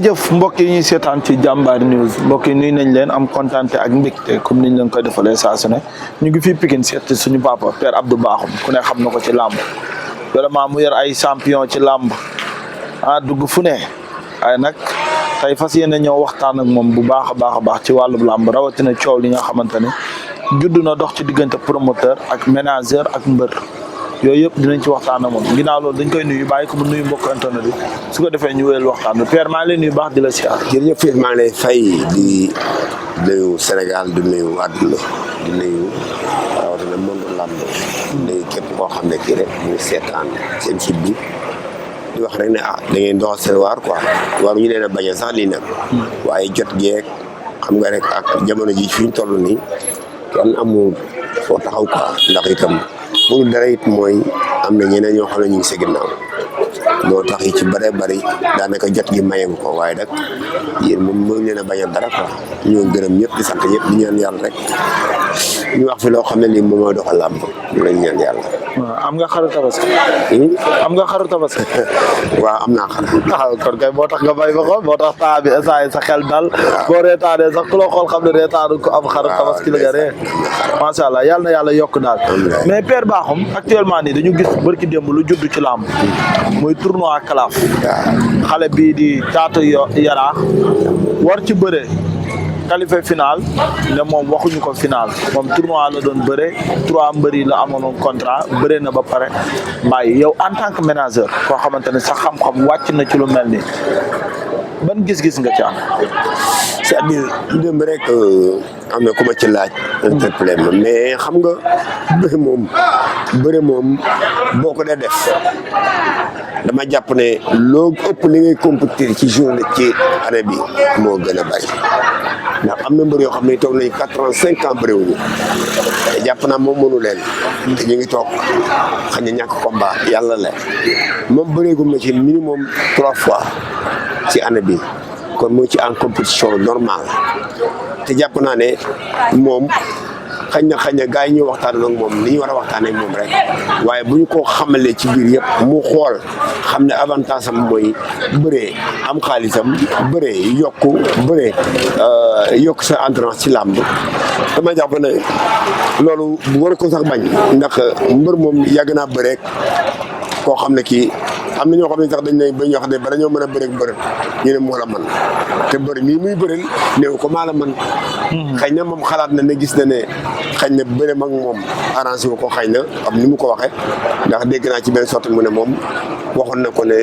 jëf mbokk yi ñuy seetaan ci Jambar News mbokk yi nuyu nañ leen am kontaante ak mbégte comme niñ leen koy defalee saa su ne ñu ngi fii Pikine seet suñu papa Père Abdou Bakhoum ku ne xam na ko ci làmb vraiment mu yor ay champion ci làmb dugg fu ne waaye nag tey fas yéene ñëw waxtaan ak moom bu baax a baax ci wàllu làmb rawatina coow li nga xamante ne judd na dox ci diggante promoteur ak ménageur ak mbër yooyu yëpp dinañ ci waxtaan ak moom ginnaaw loolu dañ koy nuyu bàyyi ko mu nuyu mbokk internet bi su ko defee ñu wéyal waxtaan bi Père maa ngi lay nuyu baax di la siyaar. jërëjëf maa ngi lay fay di nuyu Sénégal di nuyu àdduna di nuyu rawatina monde làmb di nuyu képp koo xam ne kii rek ñu seetaan seen site bi di wax rek ne da ngeen doxal seen waar quoi waruñu leen a bañ a sax lii nag waaye jot geeg xam nga rek ak jamono ji fi ñu toll nii kenn amul foo taxaw quoi ndax itam pour dara it mooy am na ñeneen ñoo xam ne ñu ngi si ginnaaw moo tax yi ci bëree bëri daanaka jot gi mayewu ko waaye nag yéen moom mënuñ leen a bañ a dara quoi ñoo gërëm ñëpp di sant ñëpp di ñaan yàlla rek ñu wax fi loo xam ne lii moom mooy doxal làmb ñu lañ ñaan yàlla. am nga xaru tabaski. am nga xaru tabaski. waaw am naa xar. kon kay moo tax nga bay ba ko moo tax temps bi instant sa xel dal. boo reetaanee sax ku la xool xam ne reetaanu ko am xaru tabaski la nga ree. macha allah yal na yàlla yokk daal. mais Père Bakhoum actuellement nii dañu gis barki démb lu judd ci làmb. muy tournoi Kalaaf. xale bii di Caatu Yaraax war ci bëre. qualifié final ne moom waxuñu ko final moom tournoi la doon bëre 3 mbër yi la amoon contrat bëre na ba pare bàyyi yow en tant que manager koo xamante ne sax xam-xam wàcc na ci lu mel nii ban gis-gis nga ci am. c'est-à-dire démb rek am na ku ma ci laaj. interpellé ma mais xam nga bëre moom boo ko dee def dama jàpp ne loo ëpp li ngay compétir ci journée ci année bi moo gën a bari. ndax am na mbër yoo xam ne toog nañu 4 ans 5 ans bëriwuñu te jàpp naa moom mënu leen te ñu ngi toog xëy na ñàkk combat yàlla la moom bëreegum na ci minimum 3 fois ci année bi kon mu ci en compétition normale te jàpp naa ne moom xañ na gars yi ñuy waxtaan ak moom li ñu war a waxtaanee ak moom rek waaye bu ñu ko xamalee ci biir yëpp mu xool xam ne avantage am mooy bëree am xaalisam bëree yokk sa endurance ci làmb dama jàpp ne loolu war ko sax bañ ndax mbër moom yàgg naa bëree koo xam ne kii am na ñoo xam ne sax dañ ne ba ñoo xam ne ba dañoo mën a bëreeg mbër ñu ne moo la man te bëri mii muy bëreel néew ko maa la man xëy na moom xalaat na ne gis na ne xëy na bëre mag moom arrangé wu ko xëy na am ni mu ko waxee ndax dégg naa ci benn sorte mu ne moom waxoon na ko ne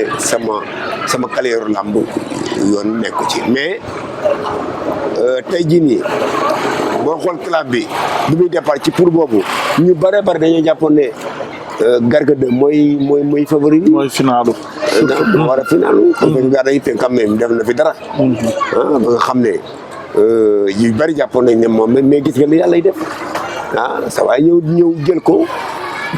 sama carrière làmb yoon nekku ci mais tey jii nii boo xool club bi muy départ ci pour boobu ñu bare bari dañoo jàppoon ne Garga 2 mooy favori bi. mooy finalu. war a finalu. parce que Garga it quand même def na fi dara. ba nga xam ne yu bari jàppoon nañ ne moom mais gis nga li yàlla def sa waay ñëw jël ko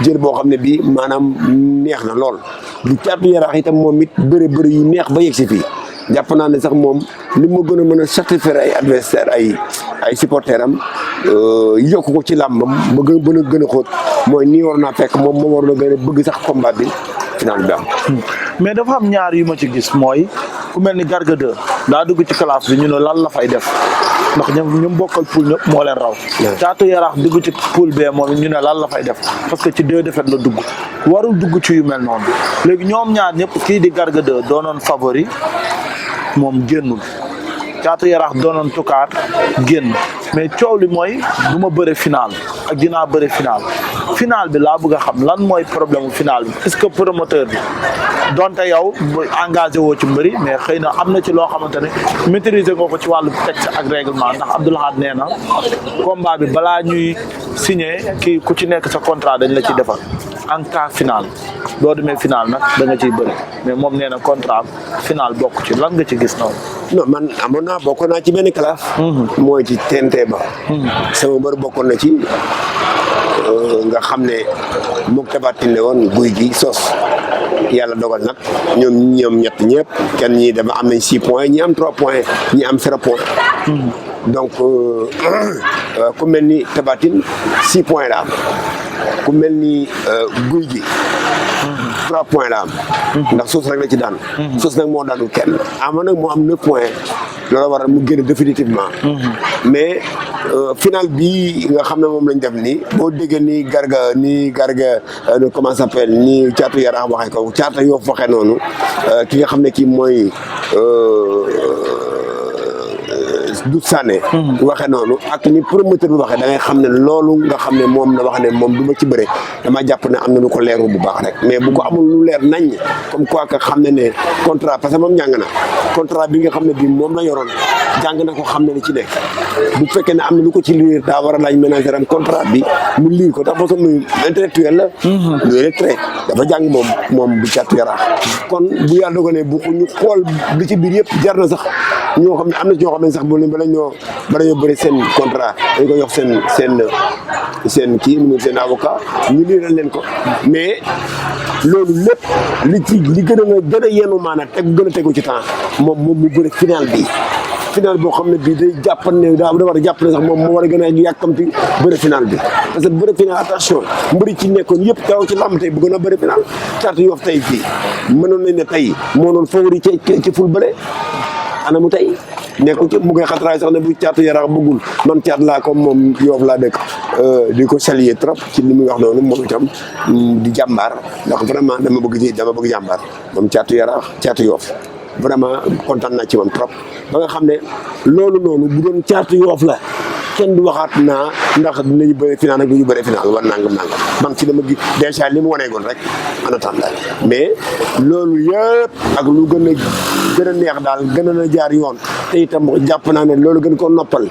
jël boo xam ne bii maanaam neex na lool. du Caatu Yaraax itam moom it bëri yu neex ba yegg si fii jàpp naa ne sax moom li ma gën a mën a satisfaire ay adversaire ay supporters am yokk ko ci làmbam ba gën a xóot mooy nii war naa fekk moom war na gën a bëgg sax combat bi final bi am. mais dafa am ñaar yu ma ci gis mooy ku mel ni Garga 2 daa dugg ci classe bi ñu ne lan la fay def ndax ñoom bokkal poule ñëpp moo leen raw. Caatu Yaraax dugg ci poule bee moom ñu ne lan la fay def parce que ci 2 défaites la dugg warul dugg ci yu mel noonu léegi ñoom ñaar ñëpp kii di Garga 2 doonoon favori moom génnul. Caatu Yaraax doonoon tukaar génn mais coow li mooy du ma bëre final ak dinaa bëre final bi laa bëgg a xam lan mooy problème mu final bi est-ce que promoteur bi donte yow engagé woo ci mbëri mais xëy na am na ci loo xamante ne maîtriser nga ko ci wàllu texte ak règlement ndax Abdou Lahad nee na combat bi balaa ñuy signé kii ku ci nekk sa contrat dañ la ci defal en cas final boo demee final nag da nga ciy bëri mais moom nee na contrat final bokk ci lan nga ci gis noonu. non man amoon naa bokkoon naa ci benn classe. mooy ci TNT ba. sama mbër bokkoon na ci nga xam ne moom tabatin ne woon guy gi sos yàlla dogal nag ñoom ñett ñëpp kenn ñi dama am nañ 6 points ñi am 3 points ñi am 0 point. donc ku mel ni tabatin 6 points la am ku mel ni guy gi 3 points la am. ndax Zoss rek la ci daan. Zoss nag moo daanul kenn Ama nag moo am 9 points loolu waral mu génn définitivement. mais final bi nga xam ne moom lañ def nii boo déggee ni Garga comment ça s'appelle ni Caatu Yaraax waxee ko Caatu Yoff waxee noonu ki nga xam ne kii mooy. du Sané waxee noonu ak ni promoteur bi waxee da ngay xam ne loolu nga xam ne moom la wax ne moom du ma ci bëre dama jàpp ne am na lu ko leeru bu baax rek mais bu ko amul lu leer nañ comme quoi que xam ne contrat parce que moom njàng na contrat bi nga xam ne bi moom la yoroon jàng na ko xam ne li ci nekk bu fekkee ne am na lu ko ci liir daa war a laaj ménager am contrat bi mu liir ko tax parce que muy intellectuel la lu lettré dafa jàng moom bu Caatu Yaraax kon bu yàlla dogalee bu ñu xool li ci biir yëpp jar na sax ñoo xam ne am na ñoo xam ne sax bala ñoo bëri seen contrat dañ ko yox seen kii nu seen avocat ñu liiral leen ko mais loolu lépp li gën a yenu maanaam gën a tegu ci temps moom mu bëri final boo xam ne bii day jàpp ne daa war a jàpp ne sax moom moo war a gën a yàkkamti bëri final bi parce que bëri final attention mbëri ci nekkoon yëpp taw ci lamb tey bëggoon a bëri final Caatu Yoff tey fii mënoon nañ ne tey moo doon favori ci ful bëre ana mu tey nekku ci mu ngay xatraay sax ne bu Caatu Yaraax bëggul man caat laa comme moom Yoff laa dëkk di ko saluer trop ci li muy wax noonu moom itam di jàmbaar ndax vraiment dama bëgg jàmbaar moom Caatu Yaraax Caatu Yoff vraiment kontaan naa ci moom trop ba nga xam ne loolu noonu bu doon Caatu Yoff la kenn du waxaat naa ndax dinañu bëri final ak duñu bëri final war nangam man ci dama gi dèjà li mu waneegoon rek en attendant mais loolu yëpp ak lu gën a neex daal gën a jaar yoon te itam jàpp naa ne loolu gën ko noppal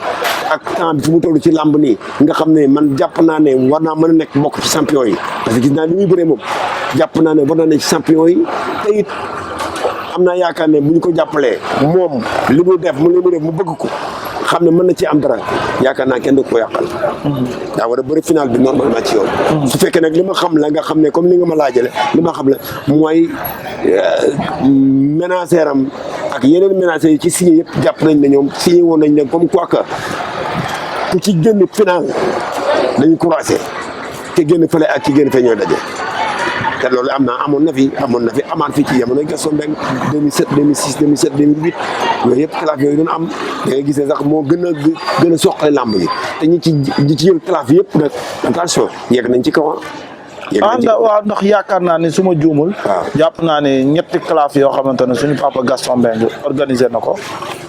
ak temps bi fu mu toll ci làmb nii nga xam ne man jàpp naa ne war naa mën a nekk bokk ci champion yi parce que gis naa li muy bëree moom jàpp naa ne war naa nekk ci champion yi te it am naa yaakaar ne bu ñu ko jàppalee moom li mu def mu bëgg ko xam ne mën na ci am dara yaakaar naa kenn du ko yàqal. daa war a bëri final bi normalement ci yoon. su fekkee nag li ma xam la nga xam ne comme ni nga ma laajale li ma xam la mooy ménagère am ak yeneen ménagères yi ci signé yëpp jàpp nañ ne ñoom signé woon nañ ne comme quoi que ku ci génn final dañu croisé te génn fële ak ki génn fee ñooy daje. te loolu amoon na fi amaat fi ci jamono Gaston Mbengue 2007 2006 2007 2008 yooyu yëpp calaf yooyu doon am da ngay gis ne sax moo gën a soqale làmb yi te ñi ci jël calaf yëpp nag attention yegg nañ ci kaw waaw ndax yaakaar naa ne su ma juumul. jàpp naa ne ñetti calaf yoo xamante ne suñu papa Gaston Mbengue organisé na ko.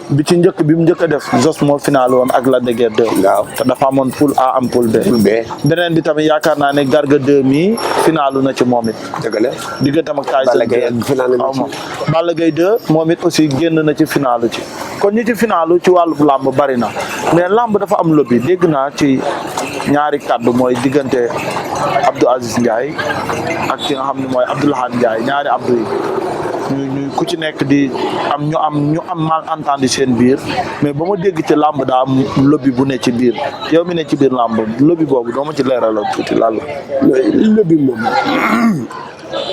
bi ci njëkk bi mu njëkk a def Zoss moo final woon ak Lac de Guiers 2. waaw te dafa amoon poule A am poule B. beneen bi tamit yaakaar naa ne Garga 2 mi finalu na ci moom it. dëgg la digganteem ak Tyson. Balla Gaye 2 moom it aussi génn na ci finalu ci. kon ñi ci finalu ci wàllu làmb bari na mais làmb dafa am lobby dégg naa ci ñaari kàddu mooy diggante Abdou Aziz Ndiaye ak ki nga xam ne mooy Abdoulaye Ndiaye ñaari Abdou yi. ñu ku ci nekk di am ñu am malentendu seen biir mais ba ma dégg ci làmb daa am lobby bu ne ci biir yow mi ne ci biir làmb lobby boobu doo ma ci leeralal tuuti lan la. lobby moom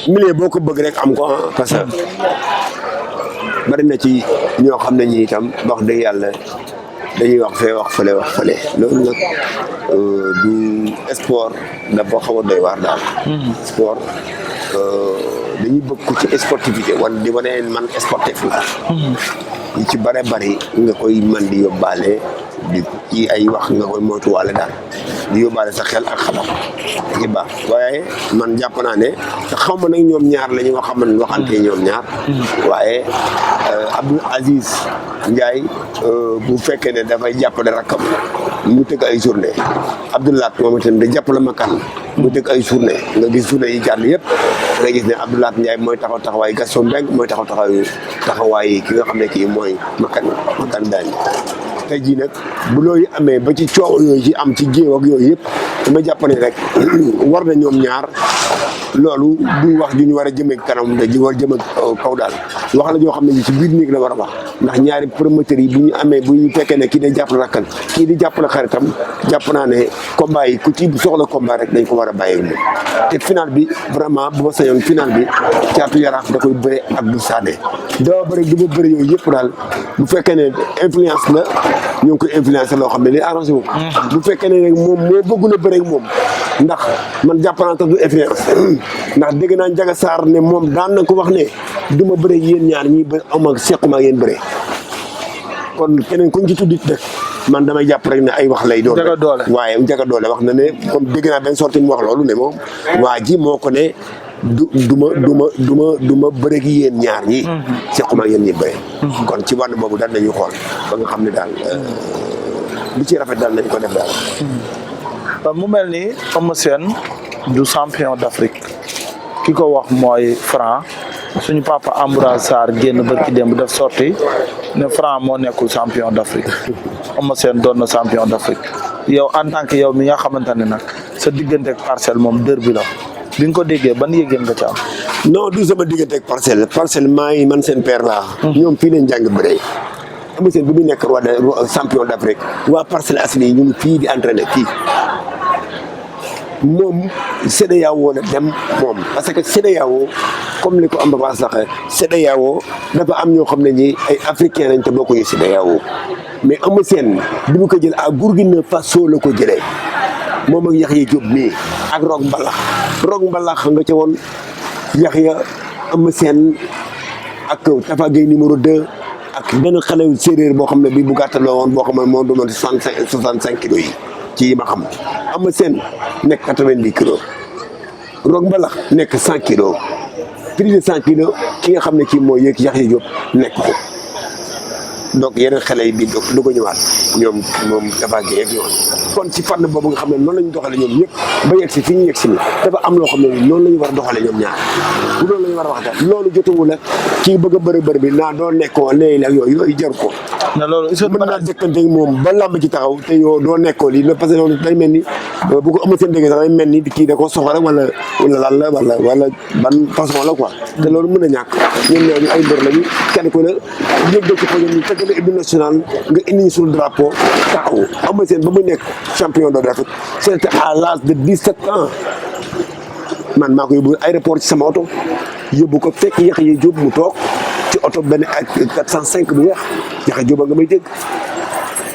milieu boo ko bëgg rek am ko parce que bari na ci ñoo xam ne ñi itam wax dëgg yàlla dañuy wax fee wax fële loolu nag du sport dafa xaw a doy waar daal. sport. dañuy bëgg ci sportivité wala di wane man sportif la yi ci bare bari nga koy man di yóbbaale di ci ay wax nga koy moytuwaale daal di yóbbaale sa xel ak xalaat ci baax waaye man jàpp naa ne te xaw ma nag ñoom ñaar la ñu nga xam ne waxante ñoom ñaar waaye Abdou Aziz Ndiaye bu fekkee ne dafay jàppale rakkam mu tëgg ay journée Abdoulaat moom itam da jàppale Makan mu tëgg ay journée nga gis journée yi jàll yëpp nga gis ne Abdoulaat Ndiaye mooy taxawaay Gaston Mbengue mooy taxawaay ki nga xam ne kii mooy Makan Daañu tey jii nag bu loolu amee ba ci coow yooyu ci am ci géew ak yooyu yëpp dama jàpp ne rek war na ñoom ñaar loolu du wax ju ñu war a jëmee kanam da ji war jëmee kaw daal wax la joo xam ne ci biir néeg la war a wax ndax ñaari promoteurs yi bu ñu amee bu ñu fekkee ne kii day jàppale rakkan kii di jàppale xaritam jàpp naa ne combat yi ku ci soxla combat rek dañ ko war a bàyyi moom te final bi vraiment bu ma sañoon final bi Caatu Yaraax da koy bëre ak bu Sané dama bëri du ma bëri yooyu yëpp daal bu fekkee ne influence la ñu ngi koy influencer loo xam ne li arrangé wu bu fekkee ne nag moom moo bëgg na bëre ak moom ndax man jàpp naa tax du influence ndax dégg naa Ndiaga Sarr ne moom daan na ko wax ne du ma bëre yéen ñaar ñi ba am ak sequma ak yéen bëre kon keneen kuñ ci tuddit rek man damay jàpp rek ne ay wax lay doon waaye Ndiaga Dollé wax na ne comme dégg naa benn sorti mu wax loolu ne moom waa ji moo ko ne du ma bëre gi yéen ñaar ñi sequma ak yéen ñi bëre kon ci wàll boobu daal nañu xool ba nga xam ne daal lu ci rafet daal nañ ko def daal mu mel ni Eumeu Sène du champion d'Afrique ki ko wax mooy Franc suñu papa Ambroise Sarr génn barki démb def sorti ne Franc moo nekkul champion d'Afrique Eumeu Sène doon na champion d'Afrique yow en tant que yow mi nga xamante ne nag sa diggante ak Parcelles moom derby la bi nga ko déggee ban yëgeen nga ci am. non du sama diggante ak Parcelles maa ngi man seen père laa. ñoom fii leen jàng bëree. Eumeu Sène bi muy nekk roi champion d'Afrique waa Parcelles Assainies ñu ngi fii di entraîné fii moom CEDEAO la dem moom parce que CEDEAO comme li ko am ba sax CEDEAO dafa am ñoo xam ne ñi ay africain lañ te bokkuñu CEDEAO mais Eumeu Sène bi mu ko jël à Burkina Faso la ko jëlee moom ak Yaxya Diop mii ak Rock Mbalax nga ca woon Yaxya Eumeu Sène ak Tafa Gueye numéro 2 ak benn xale séeréer boo xam ne bii bu gàttaloo woon boo xam ne moo doon 65 kilos yi ci ma xam Eumeu Sène nekk 90 kilos Rock Mbalax nekk 100 kilos plus de 100 kilos ki nga xam ne kii moo yëg Yaxya Diop nekk ko donc yeneen xale yi di du ko ñëwaat ñoom moom dafa géey ak ñoom kon ci fànn boobu nga xam ne noonu la ñu doxale ñoom ñëpp ba yegg si fi ñu yegg si ni dafa am loo xam ne noonu la ñu war a doxale ñoom ñaar bu loolu la ñu war a waxtaan loolu jotawul ak kii bëgg a bëri bi naa doo nekkoo léegi ak yooyu jaru ko mais loolu mën naa jëkkante moom ba làmb ci taxaw te yow doo nekkoo lii parce que loolu day mel ni bu ko Eumeu Sène déggee sax day mel ni kii da ko soxla wala lan la wala ban façon la quoi te loolu mën a ñàkk ñoom ñooñu ay mbër lañu kenn ku ne yëg ci ko ñu tëgg na équipe nationale nga indi ñu suñu drapeau taxaw Eumeu Sène ba muy nekk champion d'Afrique c'était à l'âge de 17 ans man maa ko yóbbu aéroport ci sama oto yóbbu ko fekk Yaxya Diop mu toog ci oto benn ak 405 bu weex Yaxya Diop nga may dégg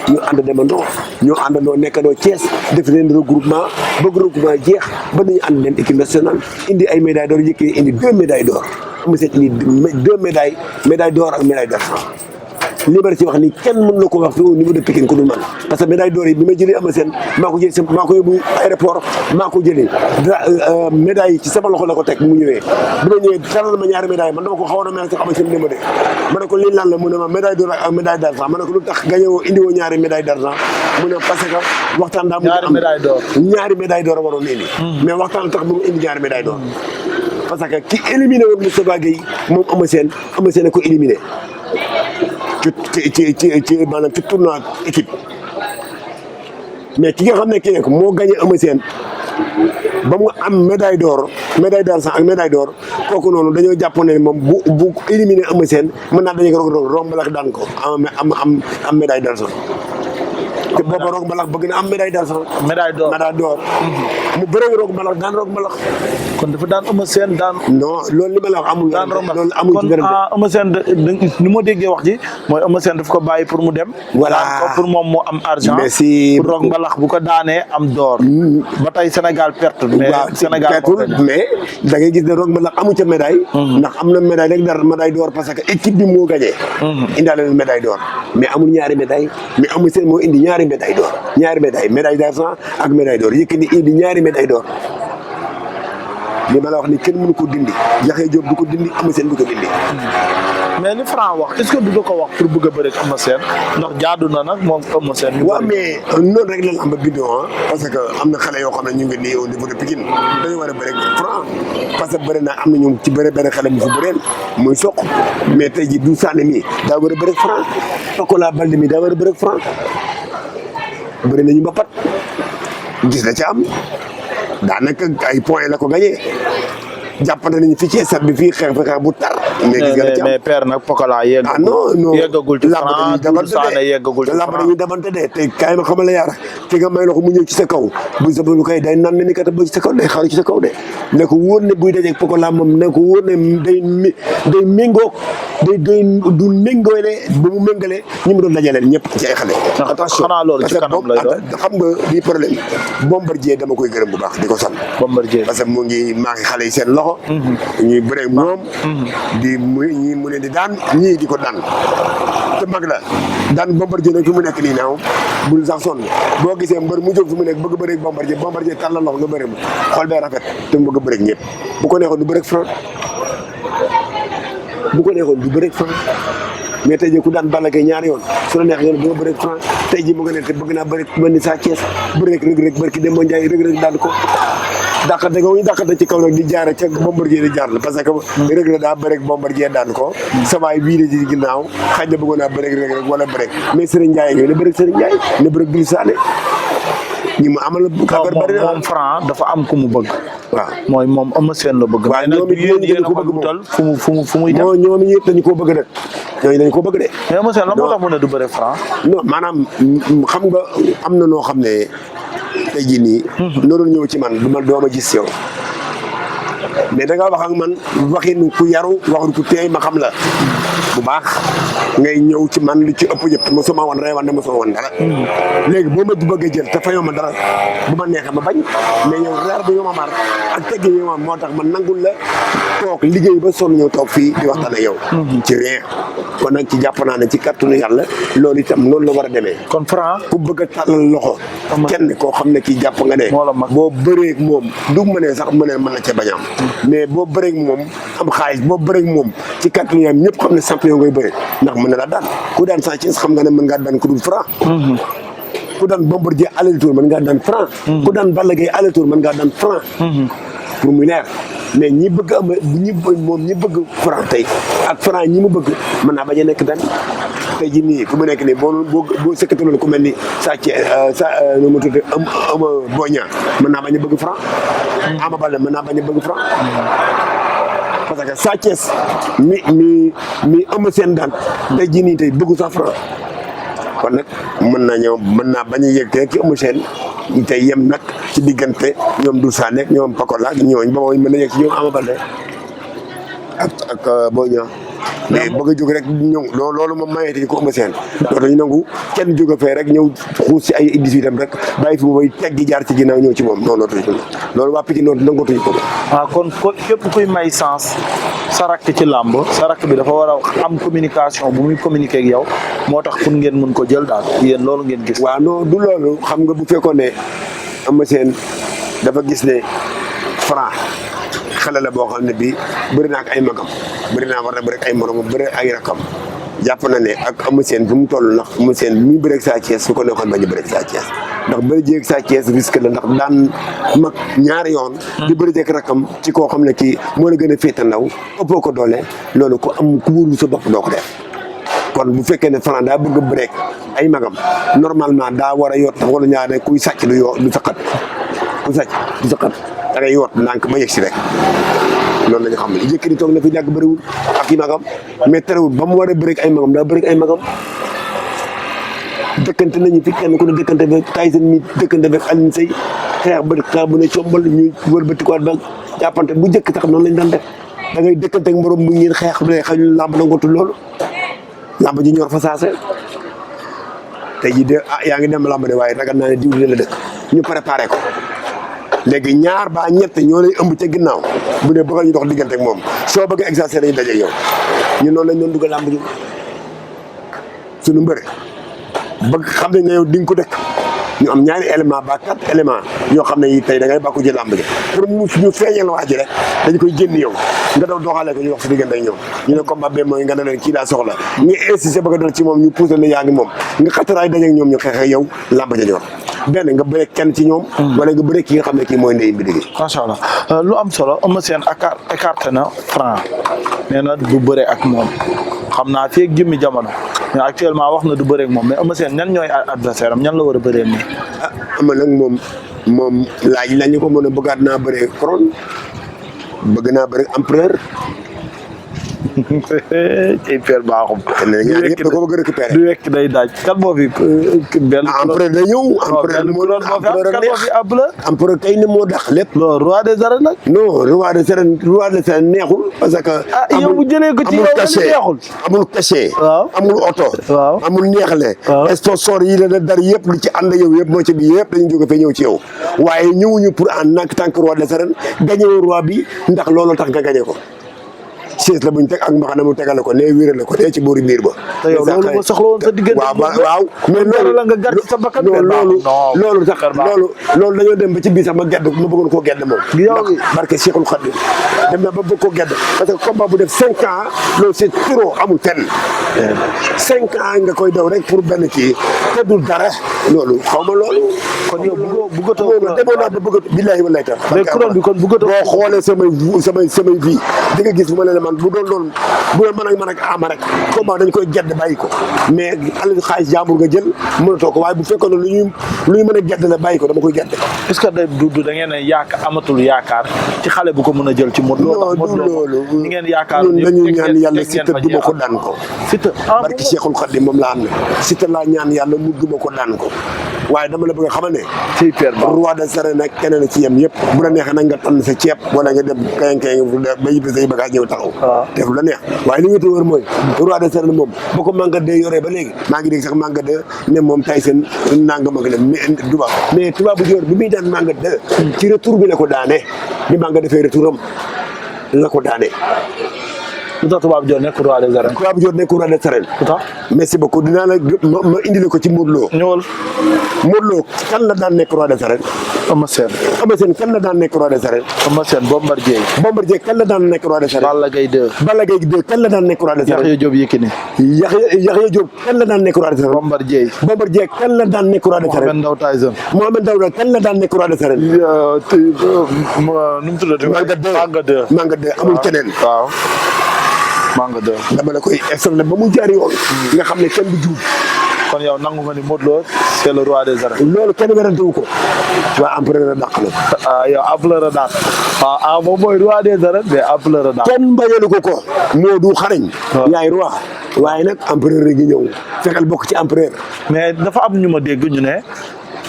ñu ànd demandoo ñoo àndandoo nekkandoo Thiès def leen regroupement bëgg regroupement jeex ba nañu ànd leen équipe nationale indi ay médailles d'or yëkkati indi 2 médailles d'or Eumeu Sène indi 2 médailles d'or ak médaille d'argent li ma ci wax ni kenn mën na ko wax fi au niveau de Pikine ku dul man parce que médaille d'or yi bi ma jëlee Eumeu Sène maa ko jëlee maa ko yóbbu aéroport maa ko jëlee médaille yi ci sama loxo la ko teg mu ñëwee bi ma ñëwee taral ma ñaari médaille man dama ko xawoon a mel sax Eumeu Sène ma de ma ne ko lii lan la mu ne ma médaille d'or ak médaille d'argent ma ne ko lu tax gagné woo indi woo ñaari médaille d'argent mu ne parce que waxtaan daa mu am ñaari médaille d'or waroon indi mais waxtaan tax mu indi ñaari médaille d'or parce que ki éliminé woon Moustapha Gueye moom Eumeu Sène a ko éliminé ci maanaam ci tournoi équipe mais ki nga xam ne kii moo gagné Eumeu Sène ba mu am médaille d'or médaille d'argent ak médaille d'or kooku noonu dañoo jàpp ne moom bu éliminé Eumeu Sène mën naa dañu ko Rock Mbalax daan ko am médaille d'argent te booba Rock Mbalax bëgg na am médaille d'argent médaille d'or mu bëre Rock Mbalax daan Rock Mbalax kon dafa daan Eumeu Sène daan non loolu li ma la wax amul loolu amul ci kon Eumeu Sène ni ma déggee wax ji mooy Eumeu Sène daf ko bàyyi pour mu dem voilà pour moom moo am argent merci pour Rock Mbalax bu ko daanee am d'or ba tey Sénégal perte mais Sénégal mais da ngay gis ne Rock Mbalax amu ca médaille ndax am na médaille rek dara médaille d'or parce que équipe bi moo gagné indaale na médaille d'or mais amul ñaari médaille mais Eumeu Sène moo indi ñaari médaille d'or ñaari médaille d'argent ak médaille d'or Yékini indi ñaari médaille d'or li ma la wax ni kenn mënu ko dindi Yaxya Diop du ko dindi Eumeu Sène du ko dindi mais li Franc wax est-ce que du ko wax pour bëgg a bëri ak Eumeu Sène ndax jaadu na nag moom Eumeu Sène waaw mais noonu rek la am ba bindoo parce que am na xale yoo xam ne ñu ngi nii au niveau de Pikine dañu war a bëri ak Franc parce que bëri na am na ñu ci bëri benn xale bu fi bëreel muy soq mais tey jii du Sané mi daa war a bëri ak Franc Pokola Baldé mi daa war a bëri ak Franc bëri nañu ba pat gis na ca am daanaka ay points la ko gagné jàppante nañu fi ci stade bi fii xeex bu tar mais père nag Pokola yeggagul. ah non yeggagul ci Franc Doudou Sané yeggagul ci lamb Franc. dañuy demante de te kaay ma xamal la yaara te nga may loxo mu ñëw ci sa kaw bu sa bu koy day nan ne ni kat ba ci sa kaw day xaar ci sa kaw de ne ko wóor ne buy dajeeg Pokola moom ne ko wóor ne day méngoo du méngooyle ba mu méngalee ñi mu doon dajaleel ñëpp ci ay xale. attention xanaa loolu ci kanam lay doon xam nga bii problème Bombardier dama koy gërëm bu baax di ko sant. Bombardier parce que mu ngi maa ngi xale yi seen loxo. ñuy bëree moom. di ñii mu leen di daan ñii di ko daan. te mag la daan Bombardier nag fi mu nekk nii naaw bul sax sonn boo gisee mbër mu jóg fi mu nekk bëgg bëreeg Bombardier tàllal loxo nga bëri mu xool bee rafet te mu bëgg bëreeg ñëpp bu ko neexoon du bëreeg Franc mais tey jii ku daan Balla Gaye ñaari yoon su la neex nga ne bu nga bëreeg Franc tey jii mu nga ne te bëgg naa bëreeg mel ni Sa Thiès bëreeg Reug barki Demba Ndiaye Reug daan ko dàqante nga ñu dàqante ci kaw nag di jaare ca Bombardier di jaar la parce que Reug daa bëreeg Bombardier daan ko samaay bii la ci ginnaaw xaj na bëggoon naa bëreeg Reug wala bëreeg mais Serigne Ndiaye nga ne bëreeg Serigne Ndiaye ne bëreeg Doudou Sané ñi mu amal affaire bari na moom Franc dafa am ku mu bëgg. waaw mooy moom Eumeu Sène la bëgg. waaw ñoom it yéen ko bëgg moom fu muy dem. ñoom ñëpp dañu koo bëgg nag ñooñu dañu koo bëgg de. mais Eumeu Sène la moo tax mu ne du bëre Franc. non maanaam xam nga am na noo xam ne tey jii nii. loolu ñëw ci man doo ma gis yow. mais da nga wax ak man waxin ku yaru waxin ku teey ma xam la bu baax ngay ñëw ci man lu ci ëpp yëpp mosuma woon reewan ne mosuma woon dara. léegi boo ma bëggee jël te fayoo ma dara bu ma neexee ma bañ mais yow reer bi nga ma mar ak teggi yi ma moo tax ma nangul la toog liggéey ba sonn ñëw toog fii di waxtaan ak yow. ci rien kon nag ci jàpp naa ne ci kàttanu yàlla loolu itam noonu la war a demee. kon Franc ku bëgg a tàllal loxo. kenn koo xam ne kii jàpp nga ne. boo bëreeg moom du mënee sax mënee mën na ca bañ a am mais boo bëreeg moom am xaalis boo bëreeg moom ci kàttanu yàlla ñëpp xam ne champion ngay bëre ndax mën na la daan ku daan Sa Thiès xam nga ne mën ngaa daan ku dul Franc. ku daan Bombardier aller-retour mën ngaa daan Franc. ku daan Balla Gaye aller-retour mën ngaa daan Franc. pour mu leer mais ñi bëgg am ñi bëgg Franc tey ak Franc ñi mu bëgg mën naa bañ a nekk benn tey jii nii fu mu nekk nii boo sëkkataloon ku mel ni Sa Thiès nu mu tudd Boy Niang mën naa bañ a bëgg Franc. Ama Baldé mën naa bañ a bëgg Franc. parce que Sa Thiès mi Eumeu Sène daan tey jii nii tey bëggu sax Franc kon nag mën naa bañ a yegg ci Eumeu Sène tey yem nag ci diggante ñoom Doudou Sané ñoom Pokola ak ñooñu ba mooy mën na yegg ci ñoom Ama Baldé ak Boy Niang mais bëgg a jóg rek ñëw loolu moom mayeti ko Eumeu Sène dootuñu nangu kenn jóge fee rek ñëw xuus si ay 18 am rek bàyyi fi mooy teggi jaar ci ginnaaw ñëw ci moom non loolu waa Pikine noonu nangootuñu ko. waaw kon képp kuy may sens sa rakk ci làmb sa rakk bi dafa war a am communication bu muy communiquer ak yow moo tax pour ngeen mën ko jël daal yéen loolu ngeen gis. waaw non du loolu xam nga bu fekkoon ne Eumeu Sène dafa gis ne Franc xale la boo xam ne bii bëri na ak ay magam bëri naa war na bëri ak ay moromam bëri ay rakam jàpp na ne ak Eumeu Sène fu mu toll ndax Eumeu Sène mi bëri ak Sa Thiès su ko neexoon bañ a bëri ak Sa Thiès ndax bëri jéeg Sa Thiès risque la ndax daan mag ñaari yoon. di bëri jéeg rakam ci koo xam ne kii moo la gën a féete ndaw ëppoo ko doole loolu ku wóorul sa bopp doo ko def. kon bu fekkee ne Franc daa bëgg a bëri ay magam normalement daa war a yot dafa war a ñaar ne kuy sàcc du saqat ku sàcc du saqat da ngay yot ndànk ba yegg si rek. loolu la ñu xam ne Yékini toog na fi jàgg bëriwul ak i magam mais terewul ba mu war a bëri ay magam daa bëri ay magam dëkkante nañu fi kenn ku ne dëkkante beeg Tyson mi dëkkante beeg Alioune Seye xeex ba xeex bu ne combal ñu wëlbatikuwaat ba jàppante bu njëkk tax noonu lañ daan def da ngay dëkkante ak morom mu ngeen xeex ba xëy na làmb nangootul loolu làmb ji ñor fa saase tey jii de yaa ngi dem làmb de waaye ragal naa ne diw la dëkk ñu préparé ko. léegi ñaar ba ñett ñoo lay ëmb ca ginnaaw bu dee bëgg ñu dox diggante ak moom soo bëgg exercer dañuy daje yow ñun noonu lañ doon dugal làmb ji suñu mbëre bëgg xam nañ ne yow di nga ko dëkk ñu am ñaari élément ba 4 élément yoo xam ne yi tey da ngay bàkku ci làmb ji pour ñu feeñal wax ji rek dañ koy génn yow nga daw doxalee ko ñu wax si diggante ak ñoom ñu ne combat bi mooy nga ne leen kii daa soxla ñu insisté bëgg a dal ci moom ñu poussé ne yaa ngi moom nga xataraay daje ak ñoom ñu xeex ak yow làmb ja ñor benn nga bëre kenn ci ñoom. wala nga bëre ki nga xam ne kii mooy ndey bi liggéey. macha allah lu am solo Eumeu Sène écarté na Franc nee na du bëre ak moom xam naa fii ak jëmmi jamono mais actuellement wax na du bëre ak moom mais Eumeu Sène ñan ñooy adversaire am ñan la war a bëree nii. ah ama nag moom laaj lañu ko mën a bëggaat naa bëree Couronne bëgg naa bëri empereur ci Père Bakhoum. ñaar yëpp da ko bëgg a récupérer. du wekk day daaj kan moo fi benn. empereur day ñëw. empereur empereur kay ne moo dàq lépp. loolu roi des arènes nag. non roi des arènes neexul parce que. yow bu jëlee ko ci yow neexul. amul cachet. waaw amul oto. waaw amul neexle. waaw sponsor yi la dar yëpp lu ci ànd yow yëpp moo ci bi yëpp dañu jóge fee ñëw ci yow waaye ñëwuñu pour en tant que roi des arènes gagné roi bi ndax loolu tax nga gagné ko. siis la buñ teg ak mbaxana mu tegale ko nee wéerale ko nee ci boori miir ba. te yow loolu nga soxla woon sa diggante. waaw mais loolu la nga gàtt sa bakkan. loolu sax loolu dañoo dem ba ci biir sax ma bëggoon koo gedd moom. yow barke Cheikhul Khadim dem na ba bëgg koo gedd parce que combat bu def 5 ans loolu c'est trop amul fenn. 5 ans nga koy daw rek pour benn kii te du dara loolu xaw ma loolu. kon yow bëggatoo demoon naa ba bëgg billahi wallahi taala. mais couronne bi kon bëggatoo. boo xoolee samay vie di nga gis bu ma leen man bu doon mën ak ama rek combat dañ koy gedd bàyyi ko mais alal xaalis jàmbur nga jël mënatoo ko waaye bu fekkoon ne lu ñuy mën a gedd la bàyyi ko dama koy gedd. est-ce que da ngeen a amatul yaakaar ci xale bu ko mën a jël ci Modou Lo. non loolu ñi ngeen yaakaar ñun dañuy ñaan yàlla Siteu duma ko daan ko. Siteu barke Cheikhul Khadim moom laa am ne Siteu laa ñaan yàlla mu duma ko daan ko waaye dama la bëgg a xamal ne ci Père Ba roi des arènes nag keneen ci yem yëpp bu la neexee nag nga tànn sa ceeb wala nga dem kayang ba yibbi say bagage ñëw taxaw def lu la neex waaye li nga wër mooy roi des arènes moom boo ko Manga 2 yoree ba léegi maa ngi dégg sax Manga 2 ne moom Tyson nangam ak dem mais tubaab bu joor bi muy daan Manga 2 ci retour bi la ko daane bi Manga defee retour am la ko daane. lu tax tubaab joor nekk roi des arènes. tubaab joor nekk roi des arènes. lu tax. merci beaucoup dinaa la ma indile ko ci Modou Lo. ñëwal. Modou Lo kan la daan nekk roi des arènes. Eumeu Sène. Eumeu Sène kan la daan nekk roi des arènes. Eumeu Sène Bombardier. Bombardier kan la daan nekk roi des arènes. Balla Gaye 2. Balla Gaye 2 kan la daan nekk roi des arènes. Yaxya Diop Yékini. Yaxya Diop kan la daan nekk roi des arènes. Bombardier. Bombardier kan la daan nekk roi des arènes. Mohamed Ndao Tyson. Mohamed Ndao kan la daan nekk roi des arènes. nu mu tuddati. Manga 2 amul keneen. waaw. Manga 2. dama la koy expliqué ba mu jaar yoon. nga xam ne kenn du juum. kon yow nangu nga ni Modou Lo c'est le roi des arènes. loolu kenn werante wu ko. waa empereur a dàq la. yow empereur a dàq. moom mooy roi des arènes mais empereur a dàq. kenn bañalu ko Modou xarañ. yaay roi. waaye nag empereur gi ñëw fexeel bokk ci empereur. mais dafa am ñu ma dégg ñu ne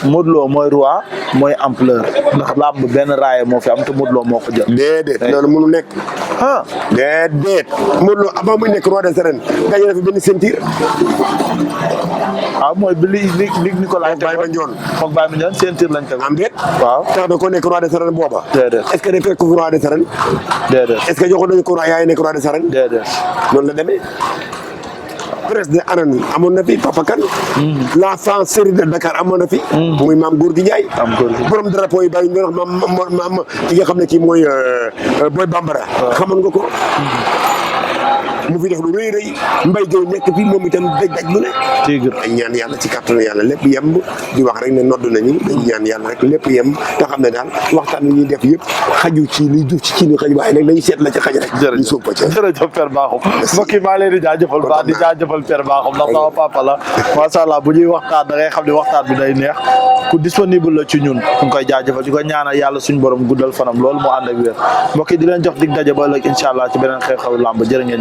Modou Lo mooy roi mooy empereur ndax làmb benn raaya moo fi am te Modou Lo moo ko jël. déedéet loolu mënu nekk. déedéet Modou Lo avant muy nekk roi des arènes gañe na fi benn ceinture. mooy bi li Nicolas. Baye Mandione moom Baye Mandione ceinture lañ teg. am déet. waaw tax na ko nekk roi des arènes booba. déedéet est-ce que day fekk roi des arènes. déedéet est-ce que joxoon nañu ko yaay nekk roi des arènes. déedéet noonu la demee. presse de arène amoon na fi Papa Kane. l'enfant série de Dakar amoon na fi. muy maam góor gi Ndiaye. borom drapeau yi bàyyi ñu doon wax ma ki nga xam ne kii mooy Boy Bambara. xamoon nga ko. mu fi def lu rëy rëy Mbaye Gueye nekk fii moom itam daj lu ne. Tigre dañ ñaan yàlla ci kàttanu yàlla lépp yemb di wax rek ne nodd nañu dañ ñaan yàlla rek lépp yemb te xam ne daal waxtaan wi ñuy def yëpp xaju ci liy duuf ci ñu xaj waaye nag dañu seet la ci xaj rek. jërëjëf jërëjëf Père Bakhoum mbokk yi maa leen di jaajëfal baax di jaajëfal Père Bakhoum ndax sama papa la macha allah bu ñuy waxtaan da ngay xam ne waxtaan bi day neex ku disponible la ci ñun ñu koy jaajëfal di ko ñaanal yàlla suñu borom guddal fanam loolu moo ànd ak wér mbokk yi di leen jox dig daje ba ëllëg incha allah ci beneen xew-xew làmb jërë ngeen